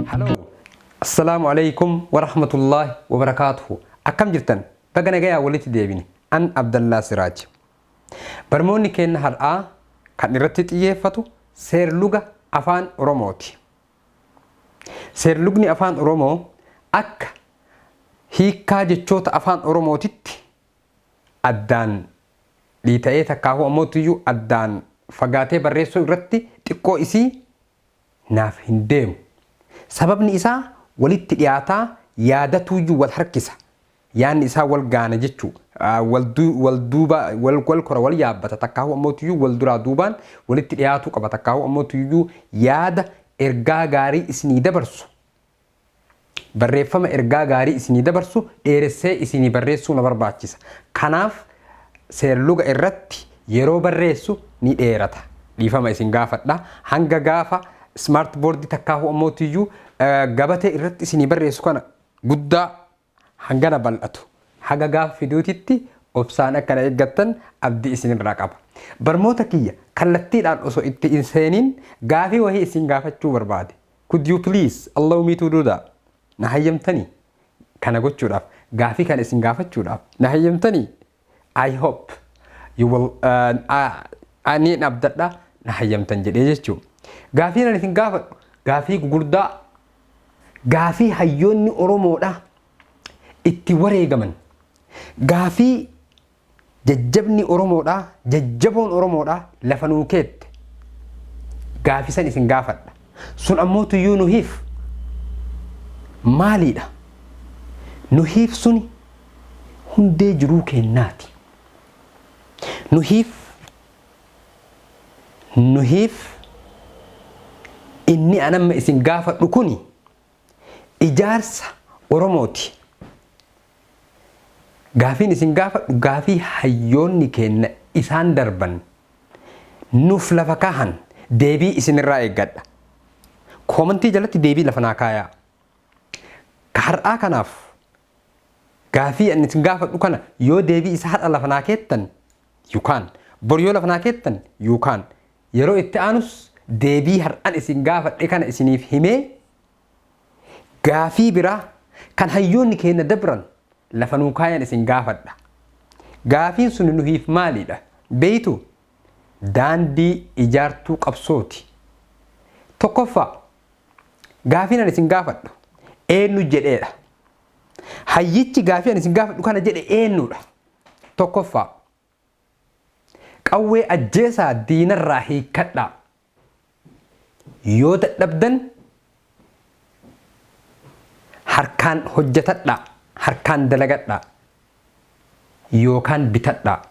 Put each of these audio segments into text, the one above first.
Hello. Assalaamu alaikum wa rahmatullahi wa barakaatuhu. Akkam jirtan? Baga nagayaa walitti deebine. An Abdallaa Siraaj. Barmoonni keenna har'aa kan irratti xiyyeeffatu seerluga Afaan Oromooti. Seerlugni Afaan Oromoo akka hiikkaa jechoota Afaan Oromootitti addaan dhiita'ee takkaahuu ammoo tuyyuu addaan fagaatee barreessuu irratti xiqqoo isii naaf hin deemu. Sababni isaa walitti dhiyaataa yaadatuuyyuu wal harkisa. Yaanni isaa wal gaana jechuu wal wal duuba wal wal kora wal yaabbata takkaahuu ammoo tuyyuu wal duraa duubaan walitti dhiyaatuu qaba takkaahuu ammoo tuyyuu yaada ergaa gaarii isinii dabarsu barreeffama ergaa gaarii isinii dabarsu dheeressee isinii barreessuu na barbaachisa. Kanaaf seerluga irratti yeroo barreessu ni dheerata. Dhiifama isin gaafadha. Hanga gaafa smart board takkaahuu ammoo tuyyuu gabatee irratti isinii barreessu kana guddaa hangana bal'atu haga gaafa fiduutitti obsaan akka na eeggattan abdii isinirraa qaba. Barmoota kiyya kallattiidhaan osoo itti hin seeniin gaafii wahii isin gaafachuu barbaade. Could you please allow me to do that? Na hayyamtanii? Kana gochuudhaaf gaafii kana isin gaafachuudhaaf na hayyamtanii? I hope you will ani abdadha na hayyamtan jedhee jechuu. Gaafiin ani isin gaafadhu gaafii gugurdaa, gaafii hayyoonni Oromoodha itti wareegaman, gaafii jajjabni Oromoodha, jajjaboon Oromoodha lafa nuu keette, gaafii san isin gaafadha. Sun ammoo tuyyuu nuhiif maaliidha? Nuhiif suni hundee jiruu keennaati. Nuhiif inni anamma isin gaafadhu kuni ijaarsa Oromooti. Gaafiin isin gaafadhu gaafii hayyoonni keenna isaan darban nuuf lafa kaahan deebii isinirraa eeggadha. Koomantii jalatti deebii lafa naa kaayaa. Ka har'aa kanaaf gaafii ani isin gaafadhu kana yoo deebii isa har'a lafa naa keettan yookaan bor yoo lafa naa keettan yookaan yeroo itti aanus deebii har'an isin gaafadhe kana isiniif himee gaafii biraa kan hayyoonni keenya dabran lafa nuu kaayan isin gaafadha. Gaafiin sun nuhiif maalidha? Beeytu daandii ijaartuu qabsooti. Tokkoffaa, gaafiin ani isin gaafadhu eenyu jedheedha? Hayyichi gaafii ani isin gaafadhu kana jedhe eenyudha? Tokkoffaa, qawwee ajjeesaa diinarraa hiikkadhaa. Yoo dadhabdan harkaan hojjetadhaa, harkaan dalagadhaa yookaan bitadhaa,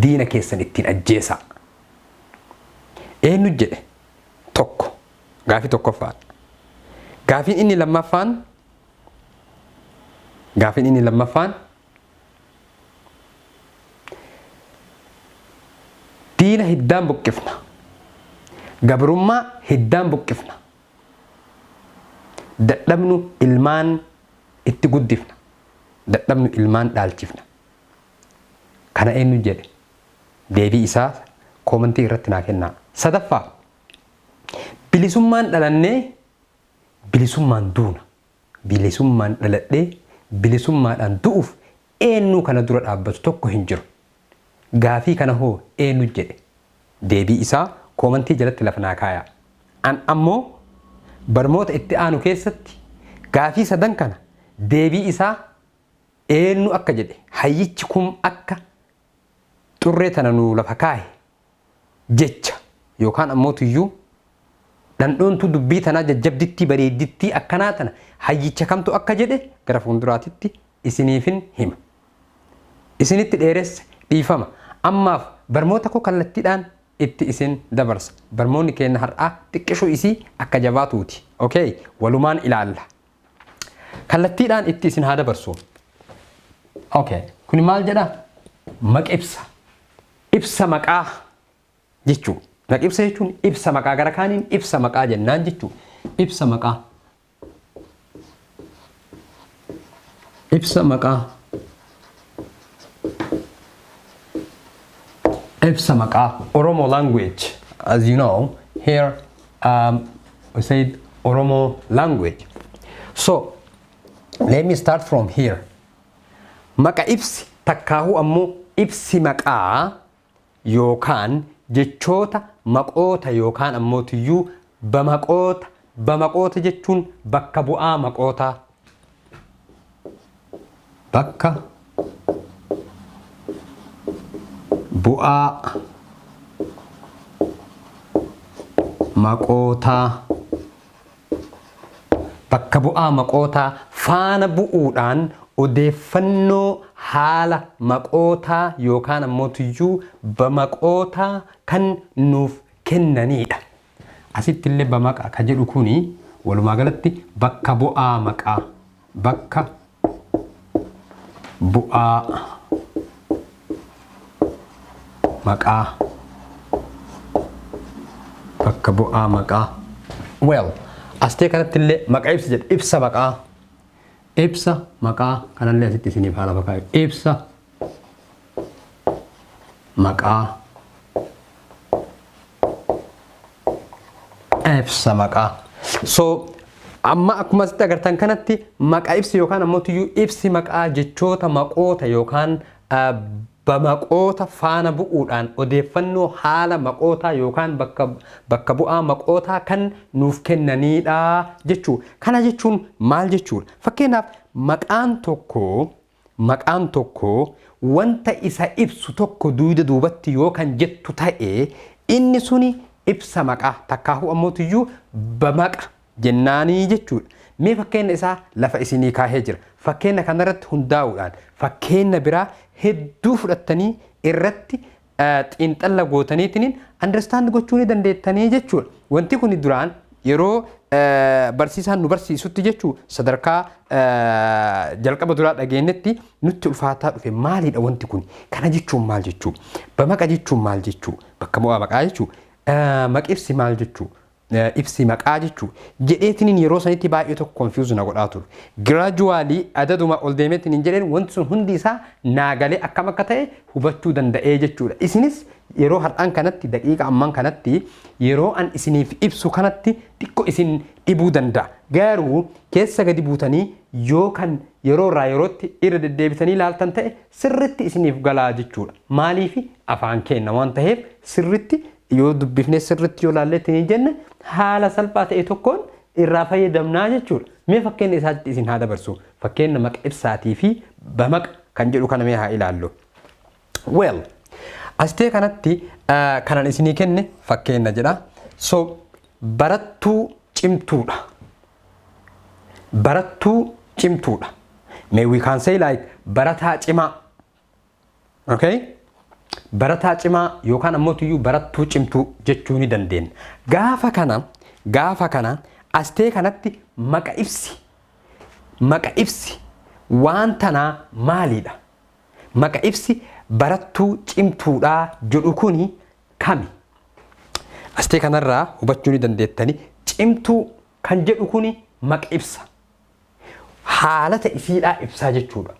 diina keessan ittiin ajjeesaa. Eenyu jedhe? Tokko. Gaafii tokkoffaadha. Gaafiin inni lammaffaan diina hiddaan buqqifna. Gabrummaa hiddaan buqqifna. Dadhabnu ilmaan itti guddifna. Dadhabnu ilmaan dhaalchifna. Kana eenyu jedhe? Deebii isaa koomantii irratti naa kennaa. Sadaffaa, bilisummaan dhalannee bilisummaan duuna. Bilisummaan dhaladhee bilisummaadhaan du'uuf eenyuu kana dura dhaabbatu tokko hin jiru. Gaafii kana hoo eenyu jedhe? Deebii isaa koomantii jalatti lafa naa kaayaa. An ammoo barmoota itti aanu keessatti gaafii sadan kana deebii isaa eenyu akka jedhe, hayyichi kum akka xurree tana nuu lafa kaahe, jecha yookaan ammoo tuyyuu dhandhoontuu dubbii tanaa jajjabdittii bareeddittii akkanaa tana hayyicha kamtu akka jedhe gara fuulduraatitti isiniifin hima. Isinitti dheeresse, dhiifama. Ammaaf barmoota koo kallattiidhaan itti isin dabarsa. Barmoonni keenya har'aa xiqqishuu isii akka jabaatuuti. Okay, walumaan ilaalla. Kallattiidhaan itti isin haa dabarsu. Okay, kuni maal jedha? Maqibsa. Ibsa maqaa jechuu. Maqibsa jechuun ibsa maqaa, gara kaaniin ibsa maqaa jennaan jechuu. Ibsa maqaa. Ibsa maqaa. Ibsa maqaa. Oromo language, as you know, here. We said Oromo language. So let me start from here. Maqa ibsi takkaahuu ammoo ibsi maqaa yookaan jechoota maqoota yookaan ammoo tuyyuu bamaqoota. Bamaqoota jechuun bakka bu'aa maqootaa, bakka bu'aa maqootaa, bakka bu'aa maqootaa faana bu'uudhaan odeeffannoo haala maqootaa yookaan ammoo tuyyuu bamaqootaa kan nuuf kennanidha. Asitti illee bamaqa ka jedhu kuni walumaa galatti bakka bu'aa maqaa, bakka bu'aa maqaa, bakka bu'aa maqaa. Well, astee kanatti illee maqa ibsa jedha, ibsa maqaa, ibsa maqaa kanallee asitti isiniif haala bakkaa ibsa maqaa, ibsa maqaa. So amma akkuma asitti agartan kanatti maqa ibsi yookaan ammoo tuyyuu ibsi maqaa jechoota maqoota yookaan bamaqoota faana bu'uudhaan odeeffannoo haala maqootaa yookaan bakka bu'aa maqootaa kan nuuf kennaniidha jechuu. Kana jechuun maal jechuudha? Fakkeenyaaf, maqaan tokko wanta isa ibsu tokko dugda duubatti yoo kan jettu ta'e, inni suni ibsa maqaa takkaahuu ammoo tuyyuu bamaqa jennaanii jechuudha. Mee fakkeenya isaa lafa isinii kaahee jira. Fakkeenya kanarratti hundaa'uudhaan fakkeenya biraa hedduu fudhattanii irratti xiinxalla gootaniitiin understand gochuu ni dandeettanii jechuudha. Wanti kun duraan yeroo barsiisaan nu barsiisutti jechuu sadarkaa jalqaba duraa dhageenyetti nutti ulfaataa dhufe. Maalidha wanti kun? Kana jechuun maal jechuu? Bamaqa jechuun maal jechuu? Bakka bu'aa maqaa jechuu? Maqibsi maal jechuu? Ibsi maqaa jechuu jedheetiniin yeroo sanitti baay'ee tokko confuse na godhaa ture. Gradually adaduma ol deemeetiniin jedheen wanti sun hundi isaa naagalee akkam akka ta'e hubachuu danda'ee jechuudha. Isinis yeroo har'aan kanatti, daqiiqa ammaan kanatti, yeroo an isiniif ibsu kanatti xiqqoo isin dhibuu danda'a. Garuu keessa gadi buutanii yoo kan yeroo irraa yerootti irra deddeebitanii ilaaltan ta'e sirritti isiniif galaa jechuudha. Maaliif? Afaan keenya waan ta'eef sirritti yoo dubbifnee, sirritti yoo laalletti ni jenne, haala salphaa ta'e tokkoon irraa fayyadamnaa jechuudha. Mee fakkeenya isaatti isin haa dabarsu. Fakkeenya maqa ibsaatii fi bamaqa kan jedhu kana mee haa ilaallu. Well, astee kanatti kanan isinii kenne fakkeenya jedha. So barattuu cimtuudha. Barattuu cimtuudha. May we can say like barataa cimaa. Okay? Barataa cimaa yookaan ammoo tuyyuu barattuu cimtuu jechuu ni dandeenya. Gaafa kana astee kanatti maqa ibsi waan tanaa maalidha? Maqa ibsi barattuu cimtuudhaa jedhu kuni kami? Astee kanarraa hubachuu ni dandeettani. Cimtuu kan jedhu kuni maqa ibsa. Haalata isiidhaa ibsaa jechuudha.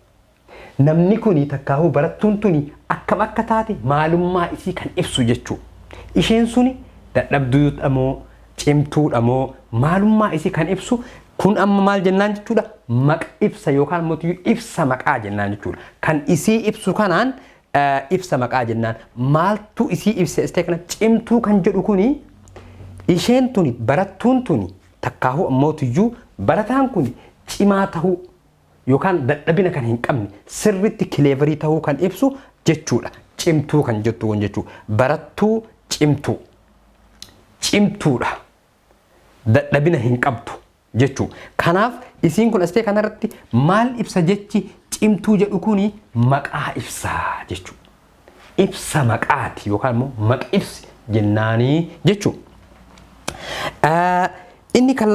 Namni kuni takkaahuu barattuun tuni akkam akka taate, maalummaa isii kan ibsu jechuudha. Isheen suni dadhabduudha moo cimtuudha moo, maalummaa isii kan ibsu kun amma maal jennaan jechuudha? Maqa ibsa yookaan immoo ibsa maqaa jennaan jechuudha. Kan isii ibsu kanaan ibsa maqaa jennaan. Maaltu isii ibsa istee kana? Cimtuu kan jedhu kuni isheen tuni, barattuun tuni takkaahuu ammootiyyuu barataan kun cimaa tahuu yookaan dadhabina kan hin qabne, sirritti cleverii tahuu kan ibsu jechuudha. Cimtuu kan jettu kun jechuudha. Barattuu cimtuu. Cimtuudha. Dadhabina hin qabdu jechuudha. Kanaaf isiin kun astee kanarratti maal ibsa? Jechi cimtuu jedhu kuni maqaa ibsaa jechuudha. Ibsa maqaati yookaan immoo maqa ibsi jennaanii jechuudha. Inni kan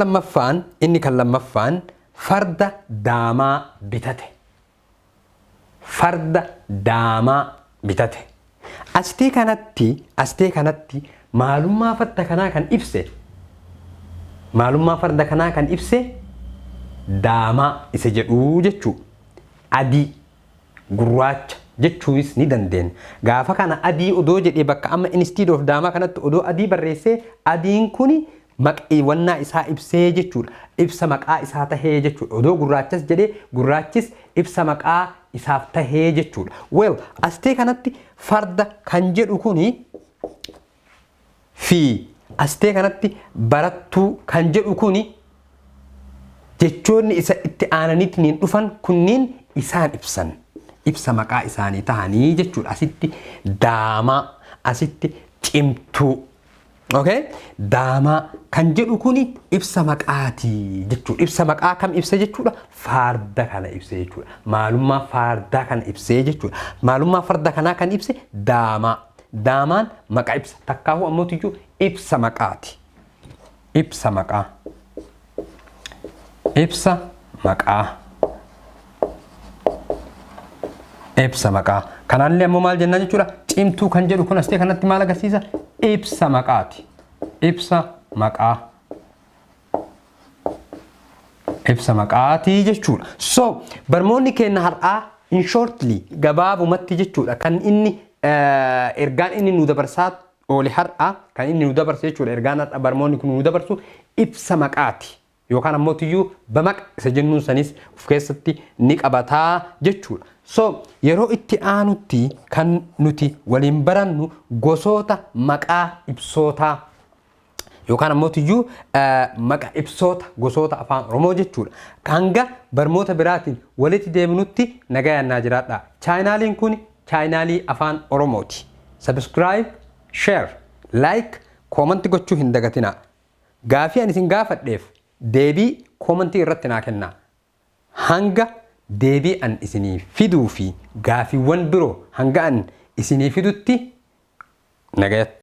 lammaffaan farda daamaa bitate. Farda daamaa bitate. Astee kanatti maalummaa farda kanaa kan ibse, maalummaa farda kanaa kan ibse daamaa isa jedhuu jechuu. Adii, gurraacha jechuunis ni dandeenya. Gaafa kana adii odoo jedhee, bakka amma instead of daamaa kanatti odoo adii barreessee, adiin kuni Maqeewwannaa isaa ibsee jechuudha. Ibsa maqaa isaa tahee jechuudha. Odoo gurraachas jedhee, gurraachis ibsa maqaa isaaf tahee jechuudha. Well, astee kanatti farda kan jedhu kuni fi astee kanatti barattuu kan jedhu kuni, jechoonni isa itti aananiitiin dhufan kunniin isaan ibsan. Ibsa maqaa isaanii tahanii jechuudha. Asitti daamaa, asitti cimtuu. Okay? Daamaa kan jedhu kuni ibsa maqaati jechuudha. Ibsa maqaa kam ibsa jechuudha? Farda kana ibsa jechuudha. Maalummaa fardaa kana ibsee jechuudha. Maalummaa farda kanaa kan ibse daamaa. Daamaan maqaa ibsa. Takkaahuu ammootiyyuu ibsa maqaati. Ibsa maqaa. Ibsa maqaa. Ibsa maqaa. Kanaallee ammoo maal jennaan jechuudha? Cimtuu kan jedhu kun astee kanatti maal agarsiisa? Ibsa maqaati. Ibsa maqaa. Ibsa maqaatii jechuudha. So, barmoonni keenya har'aa in shortly, gabaabumatti jechuudha, kan inni ergaan inni nu dabarsaa oole har'aa, kan inni nu dabarse jechuudha, ergaan har'a barmoonni kun nu dabarsu ibsa maqaati. Yookaan ammoo tiyyuu bamaqa isa jennuun sanis of keessatti ni qabataa jechuudha. So, yeroo itti aanutti kan nuti waliin barannu gosoota maqaa ibsootaa yookaan ammoo tiyyuu maqa ibsoota gosoota Afaan Oromoo jechuudha. Hanga barmoota biraatiin walitti deebinutti nagayaan naa jiraadha. Chaayinaaliin kun chaayinaalii Afaan Oromooti. Subscribe, share, like, comment gochuu hin dagatinaa. Gaafii ani isin gaafadheef deebii koomantii irratti naa kennaa. Hanga deebii an isinii fiduu fi gaafiiwwan biroo hanga an isinii fidutti nagayatti.